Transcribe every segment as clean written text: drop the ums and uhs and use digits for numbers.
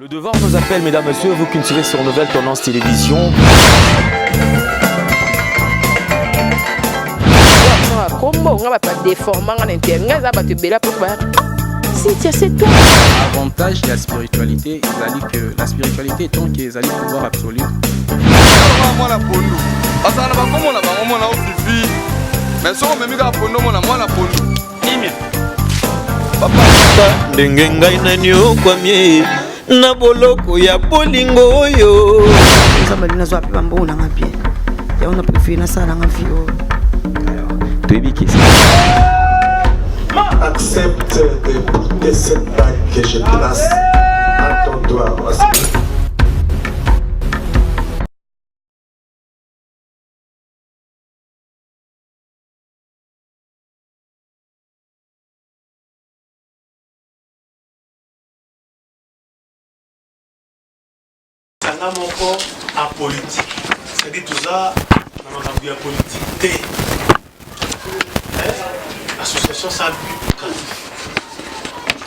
Le devoir nous appelle, mesdames, messieurs, vous qui nous suivez sur Nouvelle Tendance Télévision. kombo nga bato badeforma nga na inter nga eza bato ebele apo bayaka Cynthia, c'est toi. Avantage ya spiritualité ezali que la spiritualité étant que ezali pouvoir absolu. Mwana pondu bazala na bakombo na bango mwana ofifi mais soki omemi kaka pondu omona mwana pondu Kimia. Ndenge ngai naniokwami na boloko ya bolingo oyo. Nzambe alingi nazwa mpe bambongo na nga bien, yango na préféré nasala nanga vie oyo. Toyebi ke Accepte de porter cette bague que je place à ton doigt. Lisanga moko apolitique, c'est-à-dire toza na makambo ya politique te. Association sans but lucratif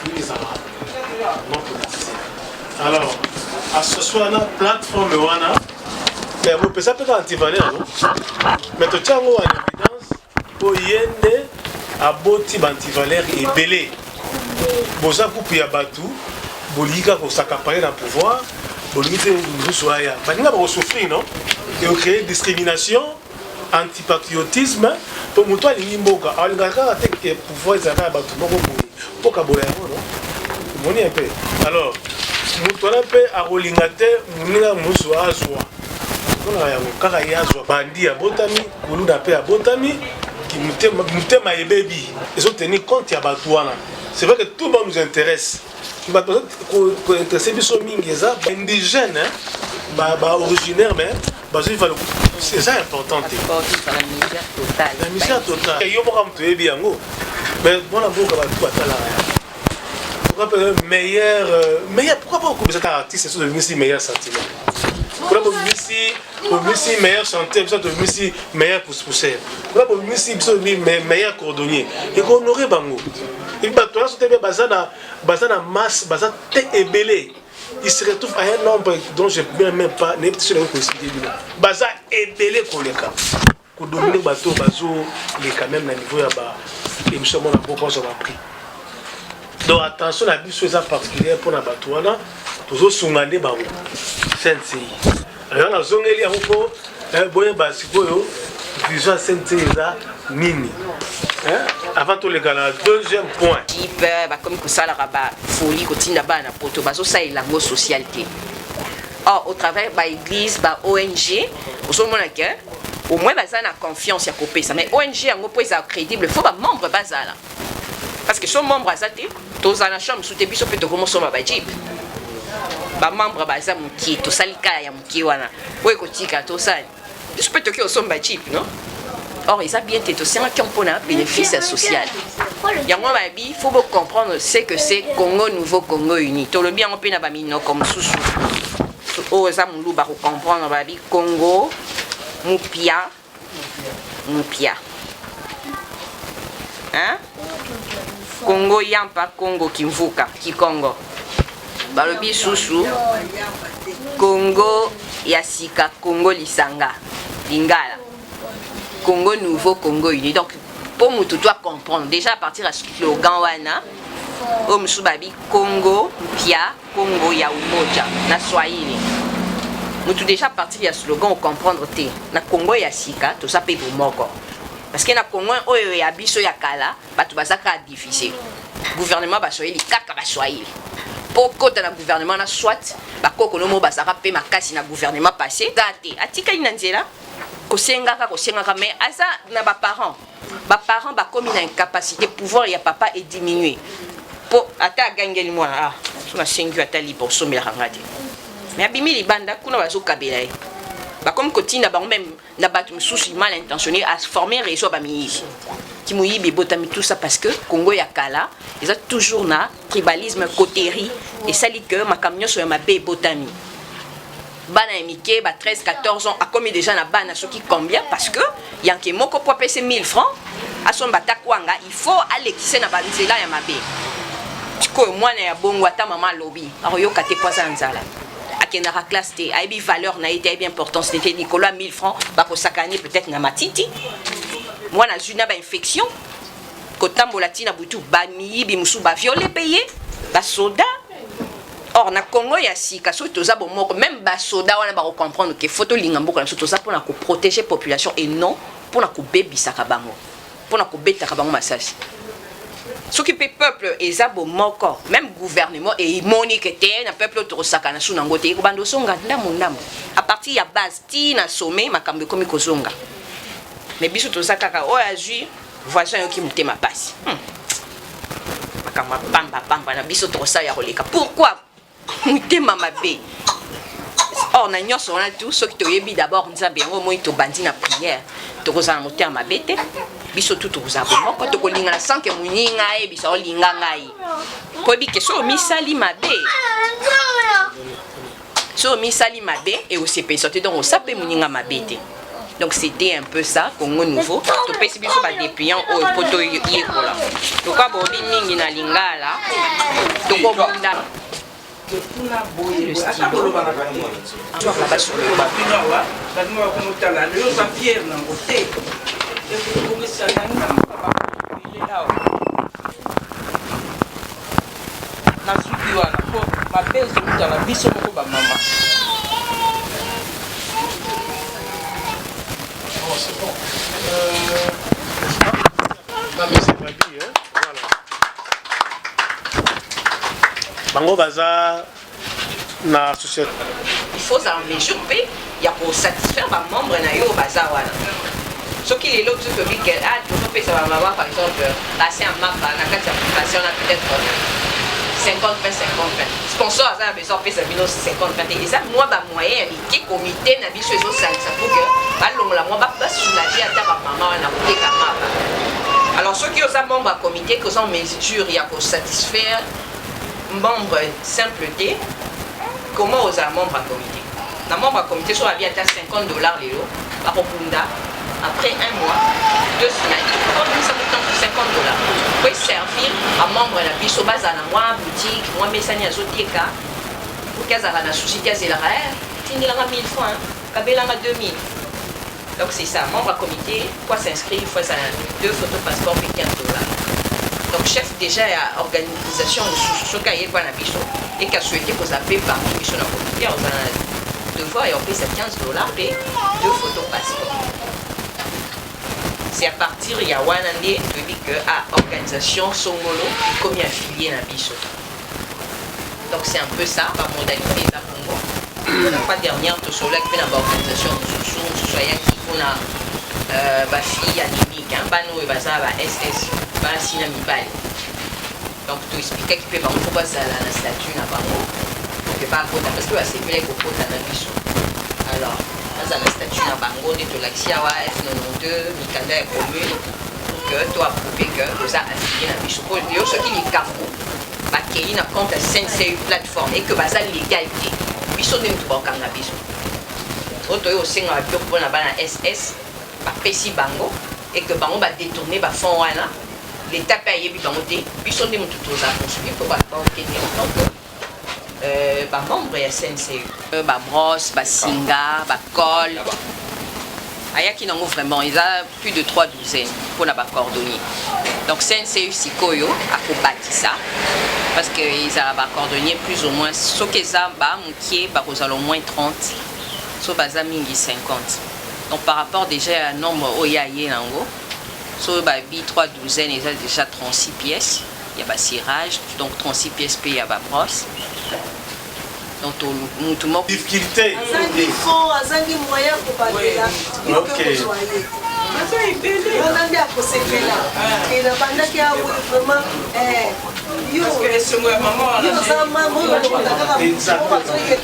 nini ezalaka non politisé. Alors association wana, plateforme wana, mais yango epesa mpe kaka antivaleur no, mais totia yango en évidence mpo ye nde aboti ba antivaleur ebele. Boza groupe ya bato bolingi kaka kosakapare na pouvoir, bolingi te mosusu aya, baninga bakosouffrir no, ecree discrimination, antipatriotisme. Mpo moto alingi mboka alingaka kaka te ke pouvoir ezalaka ya bato moko boye mpo kabola yango no, omoni mpe. Alors moto wana mpe akolinga te moninga mosusu azwa, omonaka yango kaka ye azwa. Bandi abotami kuluna mpe abotami motema ebebi, ezotenir compte ya bato wana. C'est vrai que tout le monde nous intéresse, bato kointeresse biso mingi eza baindigène, baoriginaire, mais bazoviva eza important te na misère totale. Yo moko moto oyebi yango, mais mwana mboka bato batalaka yango. Pourquoi pas meilleur, meilleur, pourquoi pas okomisa ta artiste soki obimisi meilleur sentiment, pourquoi bobimisi bobimisi meilleur chanteur, biso tobimisi meilleur pousse-pousseur, pourquoi bobimisi biso meilleur cordonnier? Ekohonore bango. Epi bato wana sote baza na masse, baza te ebele, il se retrouve à un nombre dont je ne même pas nayebi te soki nakoki koexpliquer bino. Baza ebele koleka kodomine bato bazoleka même na niveau ya ba émission mona mboka ozwa baprix. Donc attention na biso eza particulière mpona bato wana, tozosunga nde bango. CNCI alors nazongeli yango mpo boyeba sikoyo vision ya CNCI eza nini avant toleka na deuxième point. Jeep bakomi kosalaka bafolie, kotinda bana na poto, bazosalela yango social te. Or au travers baéglise, ba ONG, ozomona ke au moins baza na confiance ya kopesa. Mais ONG yango, mpo ezala crédible, faut bamembre bazala, parce que so membre aza te, tozala na chambre mosusu te. Biso mpe tokomosomba bajeep, bamembre baza mokie, tosali kaya ya mokie wana oyo ekotika, tosali biso mpe toki osomba jeep non. Or eza bien te, tosengaki mpona bénéfice social. Yango babi faut bocomprendre ce que c'est Congo nouveau, Congo uni. Tolobi yango mpe na baminoko mosusu oyo eza moluba kocomprendre. Babi Congo mupia mupia, hein? Congo yampa, Congo kimvuka kikongo. Balobi susu Congo ya sika, Congo lisanga lingala, Congo nouveau, Congo uni. Donc mpo motu to comprendre déjà à partir ya slogan wana oyo mosusu babi Congo mpia, Congo ya umoja na Swahili. Motu déjà à partir ya slogan ocomprendre te na Congo ya sika toza mpe bomoko, parce que na Congo oyo ya biso ya kala bato baza kaka divise. Gouvernement Baswahili, kaka Baswahili mpo kota na gouvernement na soit bakoko no mo bazalaka mpe makasi na gouvernement passé za te, atikali na nzela kosengaka kosengaka. Mais aza na baparent, baparent bakomi na incapacité, pouvoir ya papa ediminue, mpo ata agangeli mwana, ah, so nasengi yo ata lipa osombelaka nga te. Mais abimi libanda kuna, bazokabela ye, bakomi kotinda bango même na bato mosusu mal intentionné aformer réseau ya bamiyibi, kimoyibi ebotami. Tout ça parce que Congo ya kala eza toujours na tribalisme, coterie, esali ke makambo nyonso ya mabe ebotami. Bana ya mike ba 13 14 ans akomi déjà na bana soki combien, parce que yanke moko po apesi 1000 francs asomba ata kwanga, il faut alekise na banzela ya mabe. Sikoyo mwana ya bongo ata mama alobi akoyoka te mpo aza na nzala. Akendaka classe te, ayebi valeur na ye te, ayebi importance te te. Likolo ya 1000 francs bakosakana ye peut-être na matiti. Mwana azwi na ba infection kotambola ti na butu, bamiyibi mosusu baviole mpe ye, basoda. Or na Congo ya sika soki toza bomoko, même basoda wana bakocomprendre ke faut tolinga mboka na biso, toza mpona koprotéger population et non mpona kobebisaka bango, mpona kobetaka bango masasi. Soki mpe peuple eza bomoko, même gouvernement emoni ke te na peuple oyo tokosakana su nango te, ekobanda ozonga ndambo ndambo à partir ya base ti na sommet, makambo ekomi kozonga. Mais biso toza kaka oyo azwi voisin ayoki motema pasi, Makambo ya pamba pamba na biso tokosala ya koleka. Pourquoi motema mabe? Or na nyonso wana tu, soki toyebi d'abord Nzambe, yango omoni tobandi na prière, tokozala na motema mabe te. Biso tu tokozala bomoko, tokolingana sans ke moninga ayebisa olinga ngai. Koyebi ke soki omisali mabe, soki omisali mabe ekosepelisa te, donc osa mpe moninga mabe te. Donc c'était un peu ça Congo Nouveau. Topesi biso ba dépliant oyo mpo toyekola lokwa bobi mingi na lingala, tokobunda le stylo là-bas sur le banc. Nasuki wana po mabe ezowuta na biso moko ba mama. Bon, c'est bon. Euh, monsieur Babi, hein? Voilà. Bango baza na association. Il faut ozala en mesure mpe ya kosatisfaire bamembre na yo baza wana. Soki lelo biso tobi ke ah, tozopesa bamama par exemple bassin ya mapa, na kati ya bassin wana peut-être 50 20 50 20, sponsor aza na besoin apesa bino 50 20 te. Eza mwa bamoyen ya mike comité na biso ezosalisa pour que balongola mwa, basoulage ata bamama wana koteka mapa. Alors soki oza membre ya comité, ke oza en mesure ya kosatisfaire membre simple te, comment ozala membre ya comité? Na membre ya comité, soki abi ata 50 $ lelo, bakobunda après un mois, 2 semaines, obimisa 50 $ po eservir bamembre na biso bazala na mwa boutique, mwa mesani azoteka, oki azalaka na souci te, azelaka tindelanga 1000 francs, kabelanga 2000. Donc c'est ça, membre ya comité, pour s'inscrire, il faut ça, deux photos passeport et 15 $. Donc chef déjà ya organisation mosusu, soki ayeba na biso eke asouhaite kozala mpe parmi biso na comité, ozala na devoir ya opesa 15 $ mpe deux photos passeport. C'est à partir ya wana nde toyebi que ah, organisation songolo ekomi affilié na biso. Donc c'est un peu ça, bamodalité eza bongo. La fois dernière tosololaki mpe na baorganisation mosusu mosusu, ayaki mpona bafille anémique, bana oyo baza ba SS, basi na mibali. Donc toexplikaki mpe bango mpo bazala na statut na bango ke bakota, parce que basepelaki kokota na biso. Alors bazala na statut na bango nde tolakisi awa F92, mikanda ya commune, pour que toapprouve que oza affilié na biso. Po yo soki likambo bakei na compte ya CNCU plateforme et que baza légal te, biso nde moto bakokanga biso. Oyo toyei kosengaka biloko mpona bana SS, bapesi bango et que bango badétourne bafond wana, l'État mpe ayebi bango te, biso nde moto tozala poursuivi mpo bato baokende en tant que bamembre ya CNCU. Babrosse, basinga, bacole ayaki nango vraiment eza plus de 3 douzaines mpona bacordonnier. Donc CNCU sikoyo akobakisa, parce que ezala bacordonnier plus ou moins, soki eza bamokie bakozala au moins 30, so baza mingi 50. Donc par rapport déjà ya nombre oyo aye nango, so babi 3 douzaines, eza déjà 36 pièces ya bacirage, donc 36 pièces mpe ya babrosse. Donc mutu moko Difficulté. Azangi fond, azangi moyen kobandela, yoke kozwa ye wana nde akosepela. E nabandaki awa vraiment, yo oza mama oyo olobaka kaka bazoye.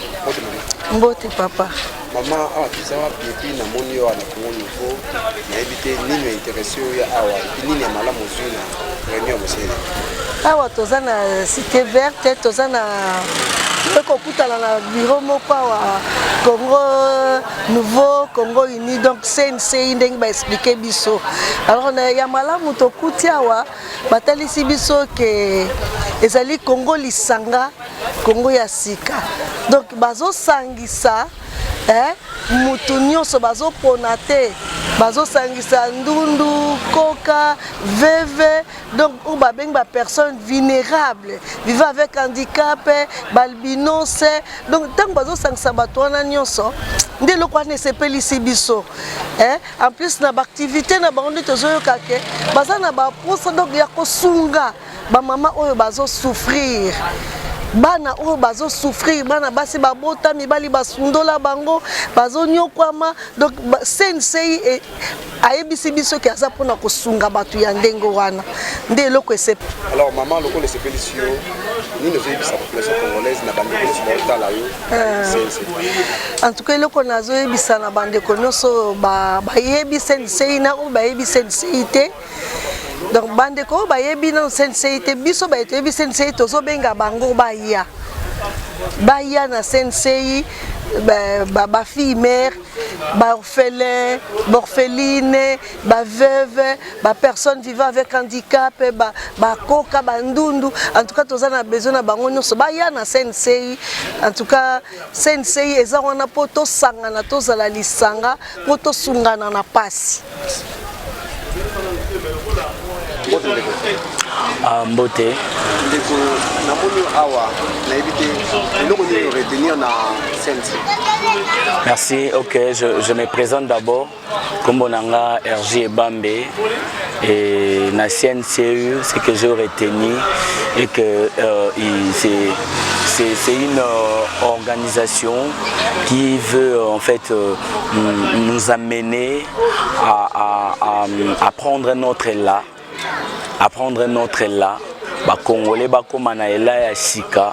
Mbote papa. Mama, awa toza wapi? Et puis namoni yo awa na Congo Nouveau, nayebi te nini ointeresse oyo awa, et puis nini ya malamu ozwi na réunion ya mosele? Awa toza na Cité Verte, toza na toye kokutana na bureau moko awa. Congo nouveau, Congo uni, donc CNCI ndenge ba expliquer biso. Alors na ya malamu tokuti awa batalisi biso ke ezali Congo lisanga, Congo ya sika. Donc bazosangisa eh, mutu nyonso bazopona te, bazosangisa ndundu, koka, veve, donc oyo babengi ba personnes vulnérables vivant avec handicap, balbinos. Donc ntango bazosangisa bato wana nyonso nde eloko wana esepelisi biso eh? En plus na baactivité na bango nde tozoyoka ke baza na baposa donc ya kosunga bamama oyo bazosouffrir, bana oyo bazosouffrir, bana basi babota mibali basundola bango, bazonyokwama. Donc CNCI ayebisi biso ke aza mpona kosunga bato ya ndenge wana, nde eloko ese. Alors mama, lokola esepelisi yo, nini ozoyebisa population congolaise na bandeko nyonso baotala yo CNC? En tout cas, eloko nazoyebisa na bandeko nyonso bayebi CNCI na oyo bayebi CNCI te, donc bandeko oyo bayebi nano CNCI te, biso baye toyebi CNCI, tozobenga bango baya, baya na CNCI, bafille mère, baorphelin, baorpheline, baveuve, bapersonne vivant avec handicap, bakoka, bandundu. En tout cas toza na besoin na bango nyonso baya na CNCI. En tout cas CNCI eza wana mpo tosangana, tozala lisanga mpo tosungana na pasi. Mbote ndeko. Ah, mbote. Ndeko, namoni awa, nayebi te eloko nini retenir na CNC? Merci. Ok, je me présente d'abord. Kombo na nga RJ Ebambe et na CNCU, ce que j'ai retenu et que c'est une organisation qui veut en fait nous amener à prendre notre élan, à prendre notre élan. Bacongolais bakóma na ela ya sika,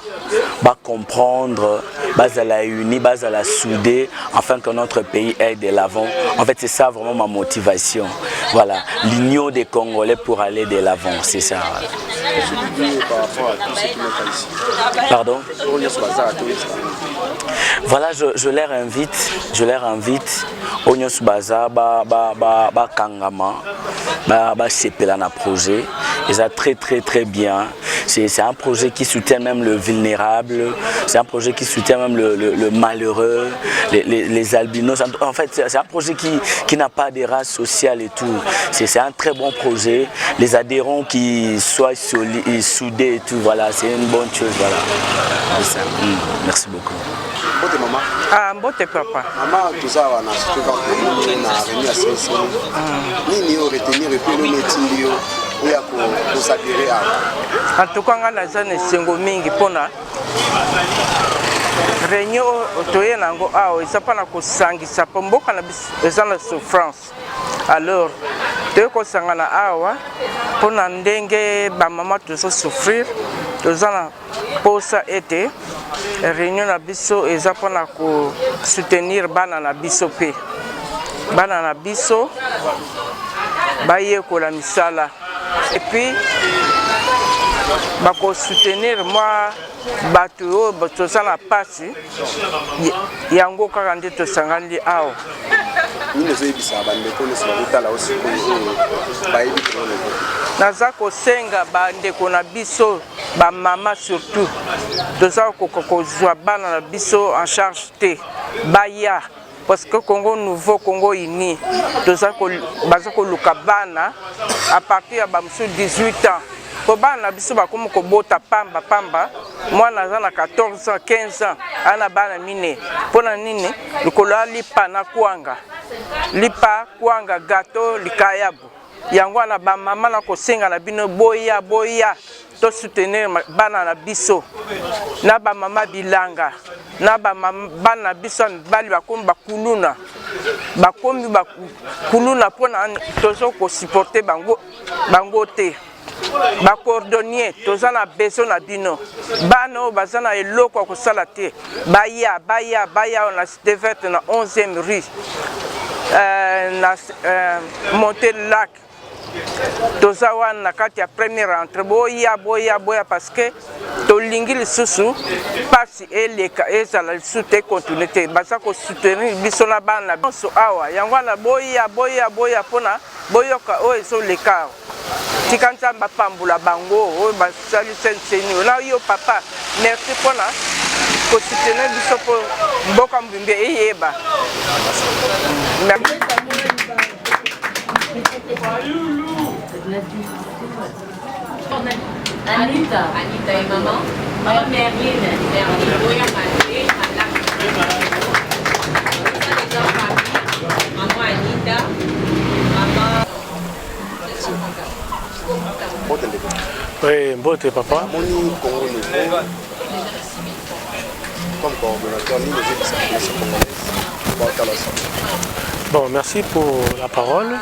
bacomprendre, bazala unis, bazala soudés, afin que notre pays aille de l'avant. En fait, c'est ça vraiment ma motivation. Voilà, l'union des Congolais pour aller de l'avant, c'est ça. Par rapport à tous ceux qui mettent ici. Pardon? Voilà, je leur invite, je leur invite, oyo nyonso baza bakangama, basepela na projet. Eza très très très bien. C'est un projet qui soutient même le vulnérable, c'est un projet qui soutient même le malheureux, les albinos. En fait, c'est un projet qui n'a pas de race sociale et tout. C'est un très bon projet. Les adhérents qui soient soudés et tout, voilà, c'est une bonne chose. Voilà. Ça. Merci beaucoup. Mbote mama. Ah, mbote papa. Mama, toza awa na cité verte na réunion ya CNC. Nini oyo retenir et puis eloko etindi yo oya koadhérer awa? En tout cas nga naza na esengo mingi mpona réunion oyo toye na yango awa. Eza mpona kosangisa, mpo mboka na biso eza na souffrance. Alors toye kosangana awa mpona ndenge bamama tozosouffrir. Toza na posa ete réunion na biso eza mpona kosoutenir bana na biso, mpe bana na biso bayekola misala, et puis bakosoutenir mwa bato oyo toza na mpasi. Yango kaka nde tosangani awa. Nini ozoyebisa bandeko nyonso bazotala o sikoyo oyo bayebi Congo? Naza kosenga bandeko na biso bamama surtout, toza kokoka kozwa bana na biso en charge te, baya, parce que Congo nouveau, Congo uni, toza baza koluka bana à partir ya bamosusu 18 ans, po bana na biso bakomi kobota pamba pamba. Mwana aza na 14 ans, 15 ans, aza na bana mine. Mpona nini? Likolo ya lipa na kwanga, lipa, kwanga, gâteau, likayabu. Yango wana bamama na kosenga na bino, boya, boya tosoutenir bana na biso, na bamama bilanga, na bana na biso ya mibali bakomi bakuluna, bakomi bakuluna mpona tozo kosupporter bango, bango te. Bacordonnier, toza na besoin na bino. Bana oyo baza na eloko ya kosala te, baya, baya, baya na Cité Verte, na 11e rue, na monte lac. Toza wana na kati ya première entrée, boya boya boya parce que tolingi lisusu pasi eleka ezala lisusu te continue te. Baza ko soutenir biso na bana nyonso awa, yango wana boya boya boya mpona boyoka oyo ezoleka awa. Tika Nzambe apambola bango oyo basali CNCNU. Na yo papa, merci mpona ko soutenir biso mpo mboka mobimba eyeba. Anita. Anita et maman. Maman Merline. Merline. Oya Maté. Maman Anita. Maman. Oui, mbote papa. Moni Congo Nouveau comme coordonnateur nini ozobisa population congolaise baotala so. Bon, merci pour la parole.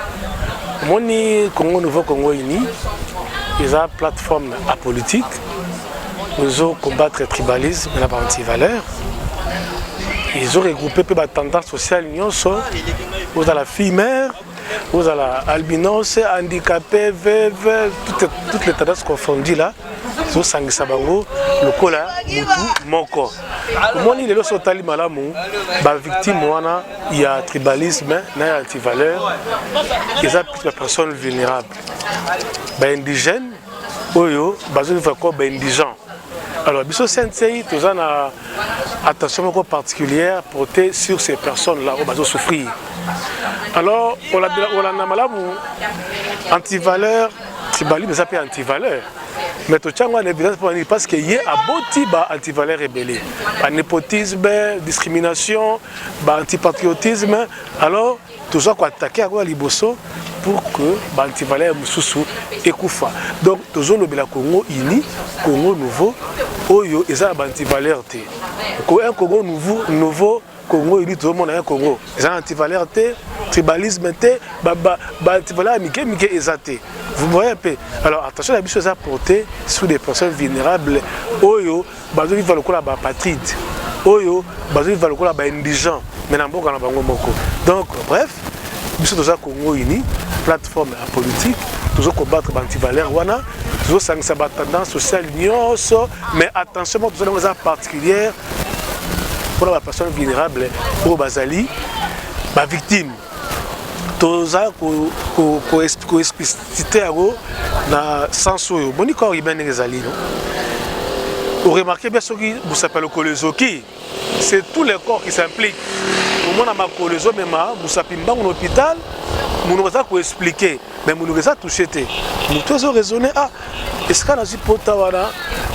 Moni Congo Nouveau Congo Uni, eza plateforme apolitique. Nous combattre le tribalisme et la anti-valeur. Ils ont regroupé peu ba tendance sociale nyonso, ozala fille mère, ozala albinos, handicapé, veuve, toutes les tendances confondues là, zosangisa bango lokola mutu moko. Omoni lelo so otali malamu ba victime wana ya tribalisme na ya antivaleur eza plus ba personnes vulnérables, ba indigènes oyo bazovivre comme ba indigents. Alors biso CNCI toza na attention moko particulière portée sur ces personnes là oyo bazo souffrir. Alors olanda malamu antivaleur, tribalisme eza mpe antivaleur, mais totia yango en évidence mpo nini? Parce que ye aboti ba antivaleur ebele, ba népotisme, discrimination, ba antipatriotisme. Alors toza koattaquer yango ya liboso pour que ba antivaleur mosusu ekufa. Donc tozolobela Congo uni, Congo nouveau oyo eza na ba antivaleur te. Un Congo nouveau, nouveau Congo uni, tozomona un Congo eza na antivaleur te, tribalisme te, ba antivaleur ya mike mike eza te. Vous voyez un peu? Alors attention na biso eza porté sur des personnes vulnérables oyo bazovivre lokola ba apatride, oyo bazovivre lokola ba indigents mais na mboka na bango moko. Donc bref, biso toza Congo uni, plateforme ya politique, tozo combattre ba antivaleur wana, tozosangisa ba tendance sociale nyonso, mais attention moko toza nango eza particulière mpona ba personnes vulnérables oyo bazali ba victime. Toza koexpliciter yango na sens oyo boni corps humain ndenge ezali, no oremarquer bien, soki mosapi ya lokolo ezoki, c'est tout le corps qui s'implique. Omona makolo ezomema mosapi mbangu na hôpital, monoko aza koexpliquer, mais monoko eza touché te, moto ezo raisonner: ah, esika nazwi pota wana,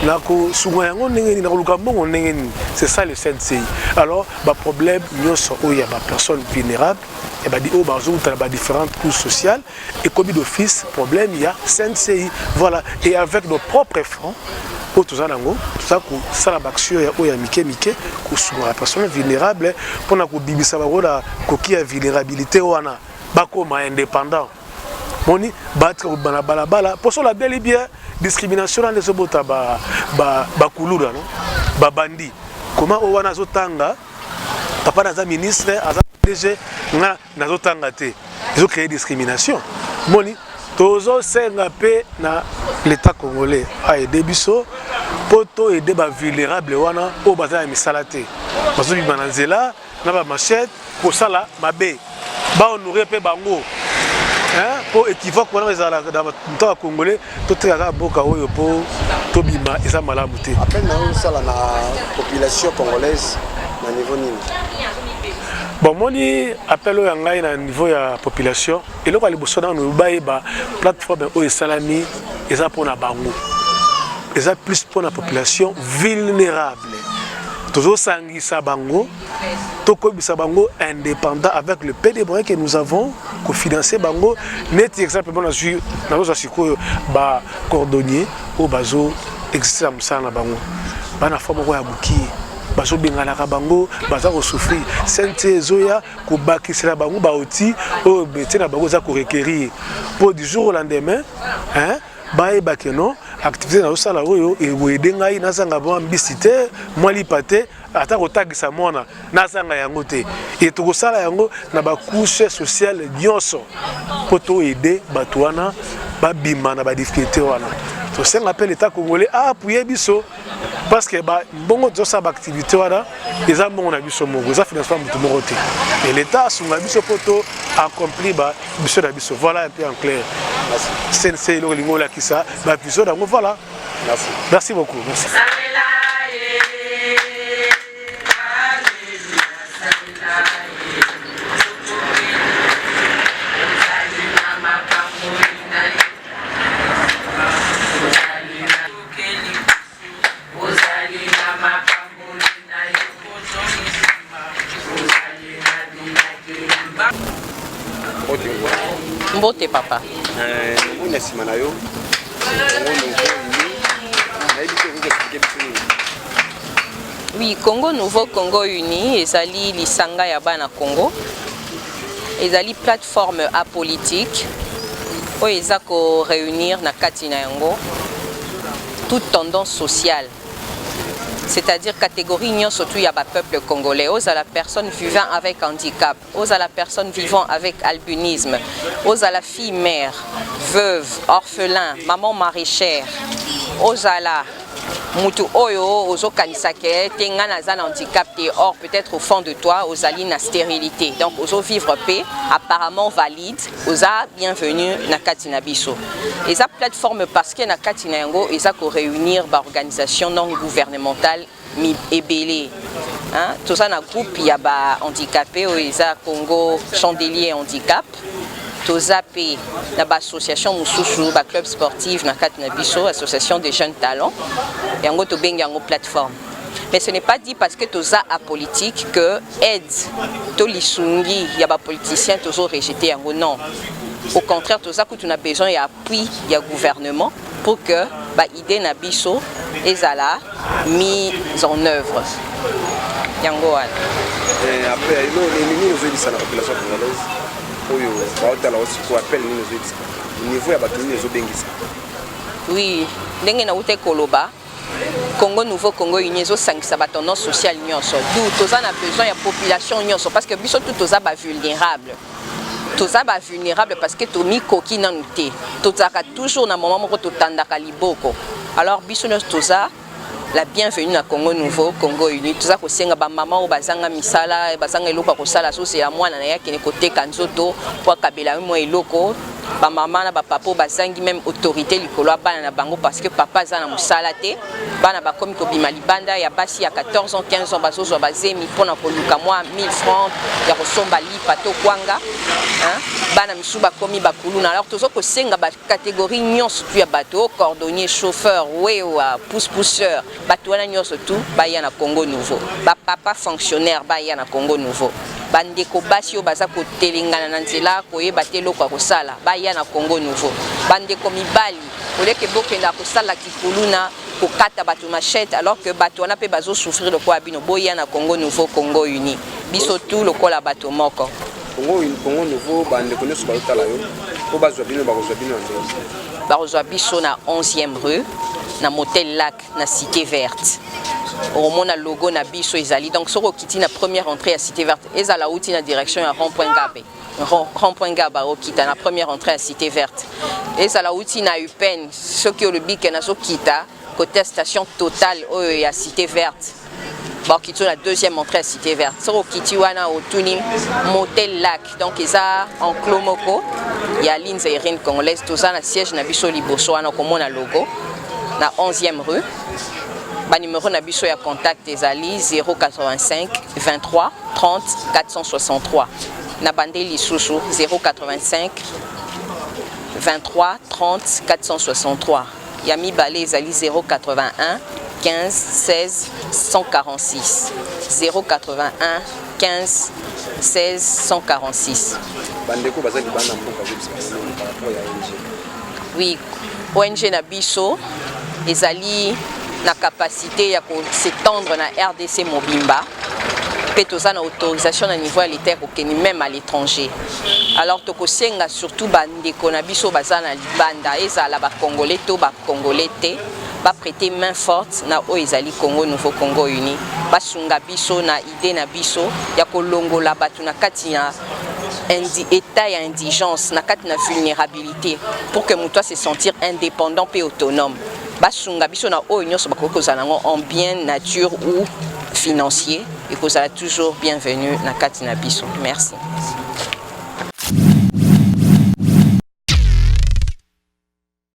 nakosunga yango ndenge nini, nakoluka mbongo ndenge nini? C'est ça le CNCI. Alors baproblème nyonso oyo ya bapersonnes vulnérables, ya badi oyo bazowuta na badifférentes couches sociales, ekomi d'office problème ya CNCI. Voilà, et avec nos propres fonds oyo toza nango, toza kosala baaction ya oyo ya mike mike kosunga ba personne vulnérable mpona kobimisa bango na koki ya vulnérabilité wana, bakoma indépendant. Moni batika kobima na balabala mpo so olabeli bien discrimination wana ezobota bakuluna, no babandi koma oyo wana azotanga, papa naza ministre, aza DG, nga nazotanga te, ezocréer discrimination. Moni tozosenga mpe na l'état congolais aide biso mpo toaider bavulnérable wana oyo baza na misala te, bazobima na nzela na bamachete kosala mabe, bahonorer mpe bango mpo équivoque wana ezala na moto ya congolais. Totekaka mboka oyo mpo tobima, eza malamu te. Appel na yo osala na population congolaise na niveau nini? Bon, moni appel oyo ya ngai na niveau ya population, eloko ya liboso nanu bayeba, plateforme oyo esalami eza mpona bango, eza plus mpona population vulnérable. Tozosangisa bango, tokoyebisa bango indépendant avec le peu de moyens que nous avons, kofinancer bango. Neti exemple mpo nazwi, nazozwa sikoyo bacordonnier oyo bazo existe na mosala na bango, bana fo moko ya mokie bazobenganaka bango, baza kosouffrir. CNT ezoya kobakisela bango baoutil oyo métier na bango eza korequérir, mpo du jour au lendemain, hein, bayeba ke non, Activité nazosala oyo ekoede ngai nazanga mwa mbisi te, mwa lipa te, ata kotangisa mwana nazanga yango te. E tokosala yango na ba couche sociale nyonso mpo to aider bato wana babima na ba difficulté wana. Tosenga mpe l'Etat congolais a appuyer biso parce que ba mbongo tozosala ba activité wana eza mbongo na biso moko, eza financement ya moto moko te. Et l'Etat asunga biso mpo to accomplir ba biso na biso. Voilà un peu en clair. CNC eloko elingi olakisa ba vision yango voilà. Merci. Merci beaucoup. Merci. Mbote papa. Namoni na nsima na yo Congo Nouveau Uni, nayebi te okoki koexplike biso nini? Oui, Congo Nouveau Congo Uni ezali lisanga ya bana Congo, ezali plateforme apolitique oyo eza ko reunir na kati na yango toute tendance sociale, c'est-à-dire catégorie nyonso tout ya ba peuple congolais, ozala personne vivant avec handicap, ozala personne vivant avec albinisme, ozala fille mère, veuve, orphelin, maman maraîchère, ozala mutu oyo ozokanisa ke te nga naza na handicap te, or peut-être au fond de toi ozali na stérilité, donc ozo vivre pe apparemment valide, oza bienvenu na kati na biso. Eza plateforme parce que na kati na yango eza ko réunir ba organisation non gouvernementale ebele. Hein? Toza na groupe ya ba handicapé oyo eza Congo Chandelier Handicap. Toza pe na ba association mosusu, ba club sportif na kati na biso, association des jeunes talents. Yango tobengi yango plateforme. Mais ce n'est pas dit parce que toza apolitique que aide to lisungi ya ba politiciens tozo rejeter yango, non. Au contraire, toza kutu na besoin ya appui ya gouvernement pour que ba idée na biso ezala mise en œuvre. Yango wana. Après, nini ozoyebisa na population congolaise oyo baotala osiko, appel nini ozoyebisa niveau ya bato nini ozobengisa? Oui, ndenge nauti koloba, Congo Nouveau Congo Uni ezosangisa ba tendance sociale nyonso, d'où toza na besoin ya population nyonso parce que biso tout toza ba vulnérable. Toza ba vulnérable parce que tomikoki nanu te, tozalaka toujours na moment moko totandaka liboko. Alors biso nyonso toza la bienvenue na Congo Nouveau Congo Uni. Toza kosenga ba mama oyo bazanga misala, bazanga eloko ya kosala, azozela mwana na ye akende koteka nzoto po akabela ye mwa eloko. Ba mama na ba papa oyo bazangi même autorité likolo ya bana na bango parce que papa aza na mosala te, bana bakomi kobima libanda ya basi ya 14 ans 15 ans bazozwa bazemi mpona koluka mwa 1000 francs ya kosomba lipa to kwanga, hein? Bana misusu bakomi bakuluna. Alors toza kosenga ba catégorie nyonso tu ya bato, cordonnier, chauffeur, wewa, pousse-pousseur, bato wana nyonso tu baya na Congo Nouveau. Ba papa fonctionnaire baya na Congo Nouveau. Bandeko basi oyo baza kotelengana na nzela koyeba te eloko ya kosala baya na Congo Nouveau. Bandeko mibali oleke bokenda kosala kikuluna, kokata bato machette alors que bato wana mpe bazo souffrir lokola bino, boya na Congo Nouveau Congo Uni, biso tu lokola bato moko. Congo Nouveau, bandeko nyonso bazotala yo mpo bazwa bino, bakozwa bino na ndenge? Bakozwa biso na 11e rue na Motel Lac na Cité Verte. Okomona logo na biso ezali, donc soki okiti na première entrée ya Cité Verte, ezala outi na direction ya rond-point Gabe, rond-point Gaba, okita na première entrée ya Cité Verte, ezala outi na UPN, soki olobi ke nazokita côté station Total oyo ya Cité Verte, bakiti na deuxième entrée ya Cité Verte. Soki okiti wana otuni Motel Lac, donc eza enclos moko ya ligne aérienne congolaise. Toza na siège na biso liboso wana, okomona logo na 11e rue. Ba numéro na biso ya contact ezali 085 23 30 463, na bande lisusu 085 23 30 463, ya mibale ezali 081 15 16 146, 081 15 16 146. Bandeko baza libanda mboka, ozobisa bango par rapport ya ONG? Oui, ONG na biso ezali na capacité ya kos'étendre na RDC mobimba. Mpe toza na autorisation na niveau ya l'Etat ya kokende meme à l'étranger. Alors tokosenga surtout bandeko na biso baza na libanda, ezala ba Congolais to ba Congolais te, ba prêter main forte na oyo ezali Congo Nouveau Congo Uni, basunga biso na idee na biso ya kolongola bato na kati ya état ya indigence, na kati na vulnérabilité, pour que moto se sentir indépendant mpe autonome. Basunga biso na oyo nyonso bakoki kozala yango en bien nature ou financier, ekozala toujours bienvenu na kati na biso. Merci.